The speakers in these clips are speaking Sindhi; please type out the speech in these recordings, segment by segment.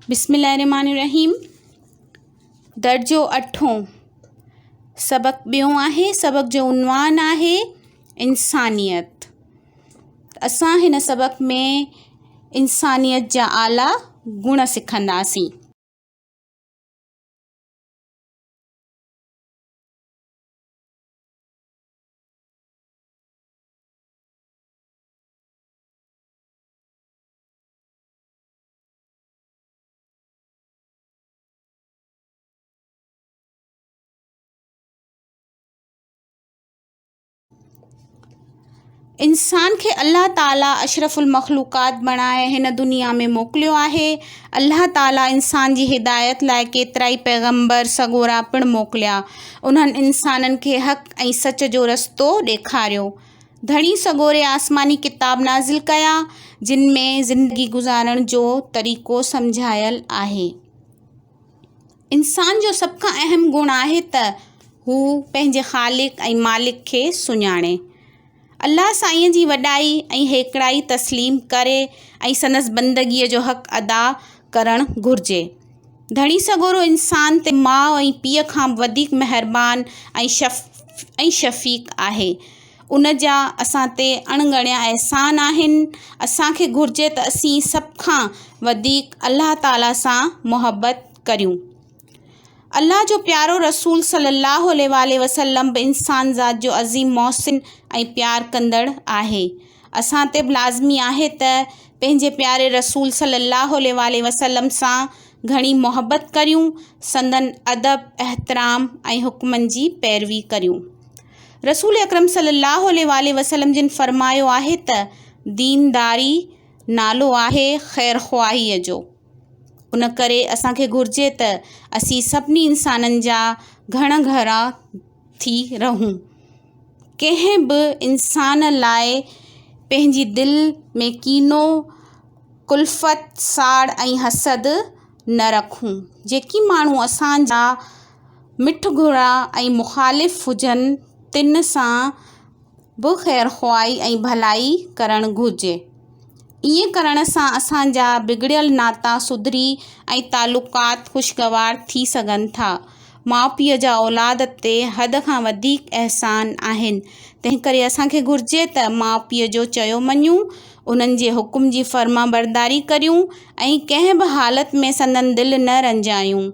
بسم الله الرحمٰن الرحيم درجو اٺون سبق ٻيون آهي سبق جو عنوان آهي انسانيت اسان هن سبق ۾ انسانيت جا اعليٰ گڻ سکنداسين. انسان کي الله تعاليٰ اشرف المخلوقات بڻائي هن دنيا ۾ موڪليو آهي. الله تعاليٰ انسان جي هدايت لاء ڪيترائي پيغمبر سڳورا پڻ موڪليا. انهن انسانن کي حق ۽ سچ جو رستو ڏيکاريو. ڌڻي سڳوري آسماني ڪتاب نازل ڪيا، جن ۾ زندگي گذارڻ جو طريقو سمجهايل آهي. انسان جو سڀ کان اهم گڻ آهي ته هو پنهنجي خالق ۽ مالڪ کي سڃاڻي. الله سائينء جي وڏائي ۽ هيڪڙائي تسليم ڪري ۽ سندس بندگيء جو حق ادا ڪرڻ گهرجي. ڌڻي سڳورو انسان تي ماء ۽ پيء کان به وڌيڪ مهربان ۽ شفيق آهي. ان جا اسان تي اڻ ڳڻيا احسان آهن. اسان کي گهرجي ته اسين سڀ کان وڌيڪ الله تعاليٰ سان محبت ڪريون. الله جو پيارو رسول صلي الله عليه واٰله وسلم به انسان ذات جو عظيم محسن ۽ پيار ڪندڙ آهي. اسان تي به لازمي آهي ته پنهنجي پياري رسول صلي الله عليه واٰله وسلم سان گهڻي محبت ڪريون، سندن ادب، احترام ۽ حڪمن جي پيروي ڪريون. رسول اڪرم صلي الله عليه واٰله وسلم جن فرمايو آهي ته دينداري نالو آهي خيرخواهيء جو. ان ڪري اسان کي گهرجي ته اسين سڀني انسانن جا گهڻ گهرا ٿي رهون. ڪنهن به انسان لاء پنهنجي دل ۾ ڪينو، ڪلفت، ساڙ ۽ حسد نه رکون. جيڪي ماڻهو اسان جا مٺ گهرا ۽ مخالف هجن تن سان به خيرخواهي ۽ ڀلائي ڪرڻ گهرجي. ائين ڪرڻ سان اسان جا بگڙيل ناتا سڌري ۽ تعلقات خوشگوار ٿي سگهن ٿا. ماء پيء جا اولاد تي حد کان وڌيڪ احسان آهن، تنهنڪري اسان کي گهرجي ته ماء پيء جو چيو مڃون، انهن جي حڪم جي فرمانبرداري ڪريون ۽ ڪنهن به حالت ۾ سندن دل نه رنجايون.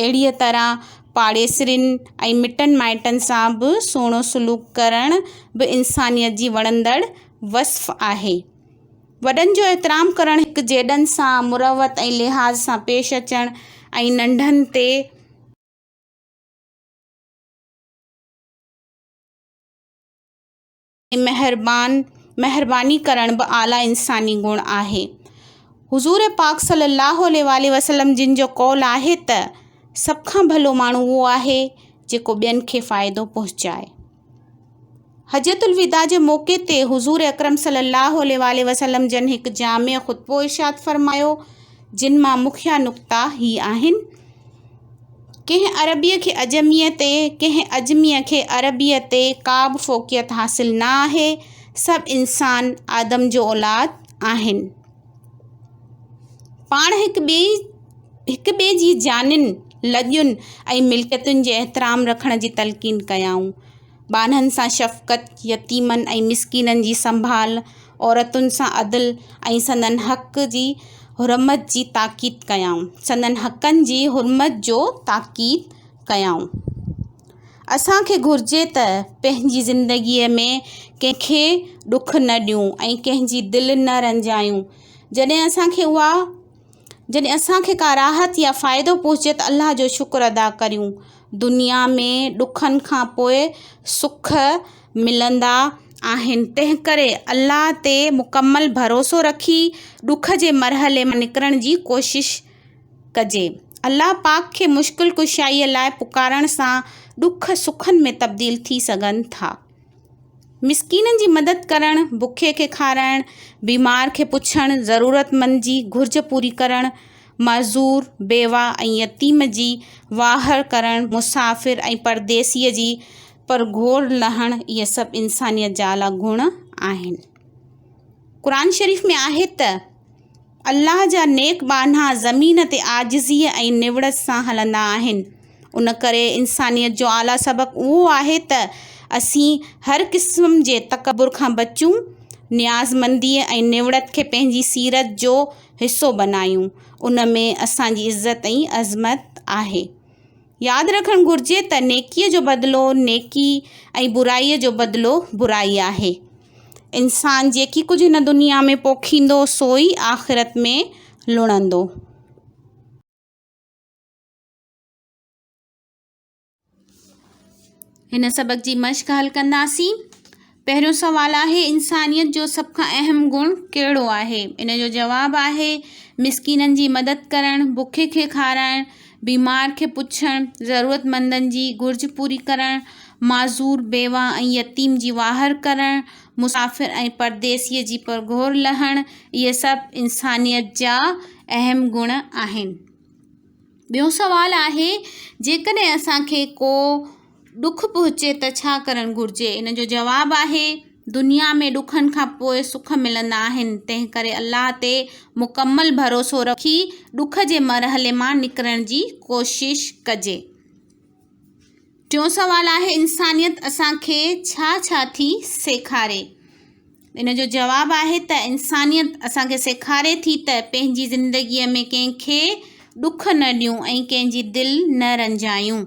اهڙيء طرح پاڙيسرين ۽ مٽن مائٽن سان به سهڻو سلوڪ ڪرڻ به انسانيت جي وڻندڙ وصف آهي. وڏن جو احترام ڪرڻ، هڪ جيڏن سان مروت ۽ لحاظ سان پيش اچڻ ۽ ننڍن تي. مهربان مهرباني ڪرڻ به اعليٰ انساني گڻ آهي. حضور پاڪ صلي الله عليه واٰله وسلم جن جو قول آهي ته سڀ کان ڀلو ماڻهو اهو آهي جيڪو ٻين کي فائدو پهچائي. حجة الوداع جي موقعي تي حضور اڪرم صلي الله عليه واٰله وسلم جن هڪ جامع خطبو ارشاد فرمايو جن مان مکيه نقطا هي آهن. ڪنهن عربيء کي عجميء تي، ڪنهن عجميء کي عربيء تي ڪا به فوقيت حاصل نه آهي. سڀ انسان آدم جو اولاد آهن. پاڻ هڪ ٻئي هڪ ٻئي جي جانين، لڄن ۽ ملڪيتن جي احترام رکڻ جي تلقين ڪيائون. ٻانهن سان شفقت، يتيمن ۽ مسڪينن جي سنڀال، عورتن سان عدل ۽ سندن حق جي حرمت جي تاڪيد ڪيائون. سندن حقن جي حرمت جو تاڪيد ڪيائون. اسان کي گهرجي ته پنهنجي زندگيء ۾ ڪنهن کي ڏک نه ڏيون ۽ ڪنهن جي دل نه رنجايون. جڏهن اسان کي اها جڏهن اسان کي ڪا راحت يا فائدو پهچي ته الله جو شڪر ادا ڪريون. دنيا ۾ ڏکن کان پوء سک ملندا آهن، تنهنڪري الله تي مڪمل ڀروسو رکي ڏک جي مرحلي مان نڪرڻ جي ڪوشش ڪجي. الله پاڪ کي مشڪل ڪشائيء لاء پڪارڻ سان ڏک سکن ۾ تبديل ٿي سگهن ٿا. مسڪينن جي مدد ڪرڻ، بکئي کي کارائڻ، بيمار کي پڇڻ، ضرورتمند جي گهرج پوري ڪرڻ، معذور، بيواهه ۽ يتيم جي واهر ڪرڻ، مسافر ۽ پرديسيء جي پرگهور لهڻ اهي سڀ انسانيت جا اعليٰ گڻ آهن. قرآن شريف ۾ آهي ته. الله جا نيڪ ٻانها زمين تي عاجزيء ۽ نوڙت سان هلندا آهن. ان ڪري انسانيت جو اعليٰ سبق اهو آهي ته اسين هر قسم جي تڪبر کان بچون، نيازمنديء ۽ نوڙت کي پنهنجي سيرت جو حصو بنايون، ان ۾ اسان جي عزت ۽ عظمت آهي. ياد رکڻ گهرجي ته نيڪيء جو بدلو نيڪي ۽ برائيء جو بدلو برائي آهي. انسان جيڪي ڪجهه هن دنيا ۾ پوکيندو سو ئي آخرت ۾ لڻندو. هن سبق جي مشق حل ڪنداسين. پهريون سوال آهي انسانيت جو سڀ کان اهم گڻ ڪهڙو آهي؟ ان جو جواب آهي مسڪينن جي مدد ڪرڻ، بکي کي کارائڻ، بيمار کي پڇڻ، ضرورتمندن جي گهرج پوري ڪرڻ، معذور، بيوه ۽ يتيم جي واهر ڪرڻ، مسافر ۽ پرديسيء جي پرگهور لهڻ، اهي سڀ انسانيت جا اهم گڻ آهن. ٻيو سوال آهي جيڪڏهن اسان کي ڪو ڏک پهچي ته ڇا ڪرڻ گهرجي؟ ان جو جواب آهي دنيا ۾ ڏکن کان پوء سک ملندا آهن تنهن ڪري الله تي مڪمل ڀروسو رکي ڏک جي مرحلي مان نڪرڻ جي ڪوشش ڪجي. ٽيون سوال آهي انسانيت اسان کي ڇا ڇا ٿي سيکاري؟ ان جو جواب آهي ته انسانيت اسان کي سيکاري ٿي ته پنهنجي زندگيء ۾ ڪنهن کي ڏک نه ڏيون ۽ ڪنهن جي دل نه رنجايون.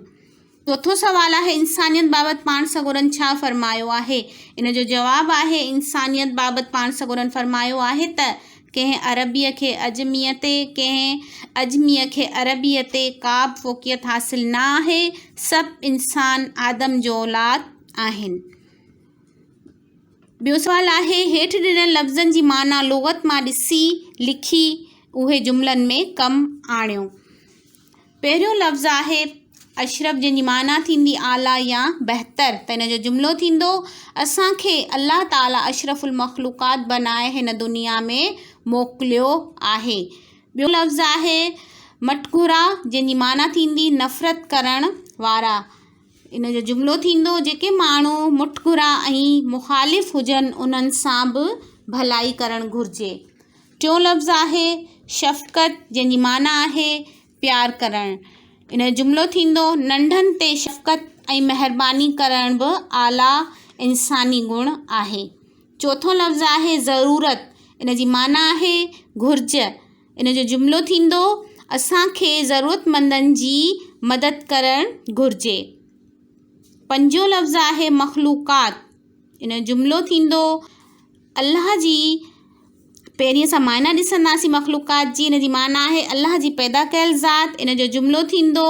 چوٿون سوال آهي انسانيت بابت پاڻ سڳورن ڇا فرمايو آهي؟ ان جو جواب آهي انسانيت بابت پاڻ سڳورن فرمايو آهي ته ڪنهن عربيء کي عجميء تي، ڪنهن عجميء کي عربيء تي ڪابه فوقيت حاصل نه آهي، سڀ انسان آدم جو اولاد آهن. ٻيو سوال آهي، هيٺ ڏنل لفظن جي معنيٰ لغت مان ڏسي لکي اهي جملن ۾ ڪم آڻيو. پهريون لفظ آهي اشرف جنهن جي معنيٰ ٿيندي اعليٰ يا بهتر ته ان جو جملو ٿيندو اسان کي الله تعاليٰ اشرف المخلوقات بنائي هن دنيا ۾ موڪليو آهي. ٻيو لفظ آهي مٽگهرا جنهن جي معنيٰ ٿيندي نفرت ڪرڻ وارا. ان جو جملو ٿيندو جيڪي ماڻهو مٽگهرا ۽ مخالف هجن انهن سان به ڀلائي ڪرڻ گهرجي. ٽيون لفظ آهي شفقت جنهن جي معنيٰ آهي پيار ڪرڻ. ان جو جملو ٿيندو ننڍن تي شفقت ۽ مهرباني ڪرڻ به اعليٰ انساني گڻ آهي. چوٿون لفظ آهي ضرورت ان جي معنيٰ آهي گهرج. ان جو جملو ٿيندو اسان کي ضرورتمندن جي مدد ڪرڻ گهرجي. پنجون لفظ آهي مخلوقات ان جو جملو ٿيندو الله جي پهرين اسان معنيٰ ڏسنداسين مخلوقات جي ان جي معنيٰ آهي الله جي پيدا ڪيل ذات ان جو جملو ٿيندو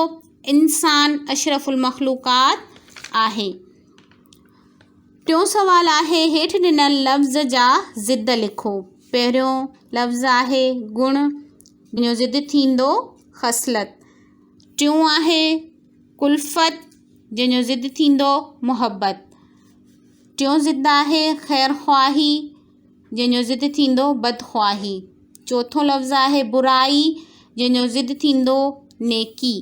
انسان اشرف المخلوقات آهي. ٽيون سوال آهي هيٺ ڏنل لفظ جا ضد لکو. پهريون لفظ آهي گڻ جنهن جو ضد ٿيندو خصلت. ٽيون آهي ڪلفت جنهن جو ضد ٿيندو محبت. ٽيون ضد آهي خير خواهي جنهن جو ضد ٿيندو بدخواهي. چوٿون لفظ آهي برائي جنهن جو ضد ٿيندو نيڪي.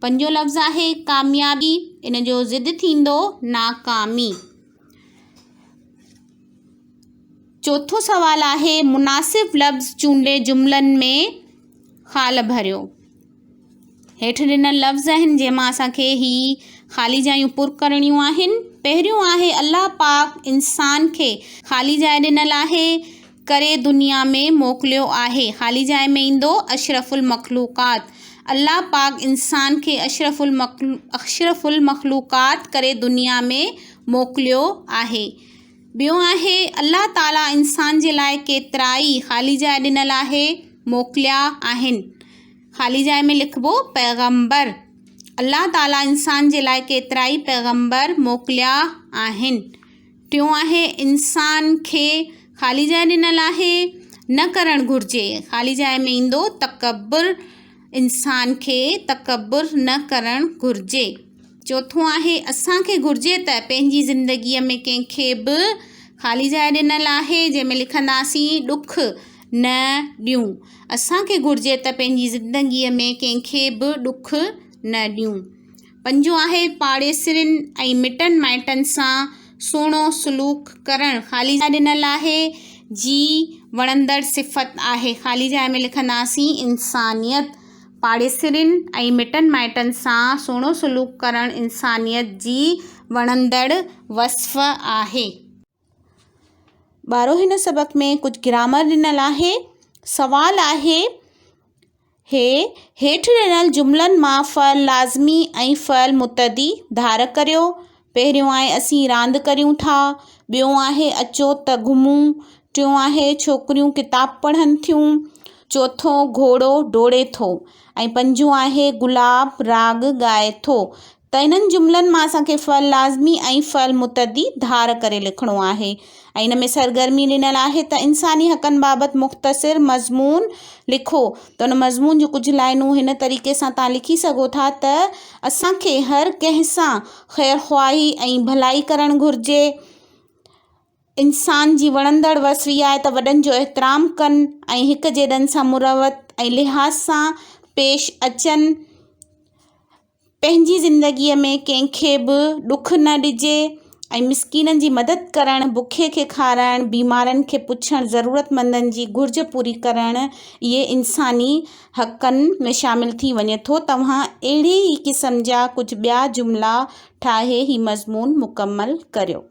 پنجون لفظ آهي ڪاميابي ان جو ضد ٿيندو ناڪامي. چوٿون سوال آهي مناسب لفظ چونڊي جملن ۾ خال ڀريو. هيٺ ڏنل لفظ آهن جنهن مان اسان کي هي خالي جايون پر ڪرڻيون آهن. پهريون آهي الله پاڪ انسان کي خالي جاء ڏنل آهي ڪري دنيا ۾ موڪليو آهي خالي جاء ۾ ايندو اشرف المخلوقات الله پاڪ انسان کي اشرف اشرف المخلوقات ڪري دنيا ۾ موڪليو آهي. ٻيو آهي الله تعالي انسان جي لاء ڪيترائي خالي جاء ڏنل آهي موڪليا آهن. خالي جاء ۾ لکبو پيغمبر. الله تعاليٰ انسان جي لاء ڪيترائي پيغمبر موڪليا آهن. ٽيون آهي انسان کي خالي جاء ڏنل آهي نه ڪرڻ گهرجي. خالي جاء ۾ ايندو تڪبر انسان کي تڪبر نه ڪرڻ گهرجي. چوٿون آهي اسان کي گهرجي ته پنهنجي زندگيء ۾ ڪنهن کي به خالي جاء ڏنل آهي جنهن ۾ لکنداسين ڏک نه ڏيون. اسان کي گهرجي ته پنهنجي زندگيء ۾ ڪنهن کي به ڏک نه ڏيون. پنجون آهي پاڙيسرين ۽ مٽن مائٽن سان سهڻو سلوڪ ڪرڻ. خالي جاء ڏنل آهي جي وڻندڙ صفت آهي؟ خالي جاء ۾ لکنداسين انسانيت. پاڙيسرين ۽ مٽن مائٽن سان سهڻو سلوڪ ڪرڻ انسانيت جي وڻندڙ وصف آهي. ٻارو هن سبق ۾ ڪجهه گرامر ڏنل آهي. سوال آهي هي هيٺ ڏنل جملن مان فعل لازمي ۽ فعل متعدي ڌار ڪريو. پهريون آهي اسين راند ڪريون ٿا، ٻيو آهي اچو ته گهمون، ٽيون آهي ڇوڪريون ڪتاب پڙهن ٿيون، چوٿون گهوڙو ڊوڙي ٿو ۽ پنجون آهي گلاب راڳ ڳائي ٿو. ته انهن جملن مان اسان کي فعل لازمي ۽ فعل متعدي ڌار ڪري لکڻو آهي ۽ ان ۾ سرگرمي ڏنل آهي ته انساني حقن بابت مختصر مضمون لکو ته ان مضمون جون ڪجهه لائنون هن طريقي سان توهان لکي سگهو ٿا ته اسان کي هر ڪنهن سان خيرخواهي ۽ ڀلائي ڪرڻ گهرجي. انسان جي وڻندڙ وصف اها آهي ته وڏن جو احترام ڪن ۽ هڪ جيڏن سان مروت ۽ لحاظ سان پيش اچن. پنهنجي زندگيء ۾ ڪنهن کي به ڏک نه ڏجي ۽ مسڪينن جي مدد ڪرڻ، بکي کي کارائڻ، بيمارن کي پڇڻ، ضرورتمندن جي گهرج پوري ڪرڻ اهي انساني حقن ۾ شامل ٿي وڃي ٿو. توهان اهڙي ئي قسم جا ڪجهه ٻيا جملا ٺاهي هي مضمون مڪمل ڪريو.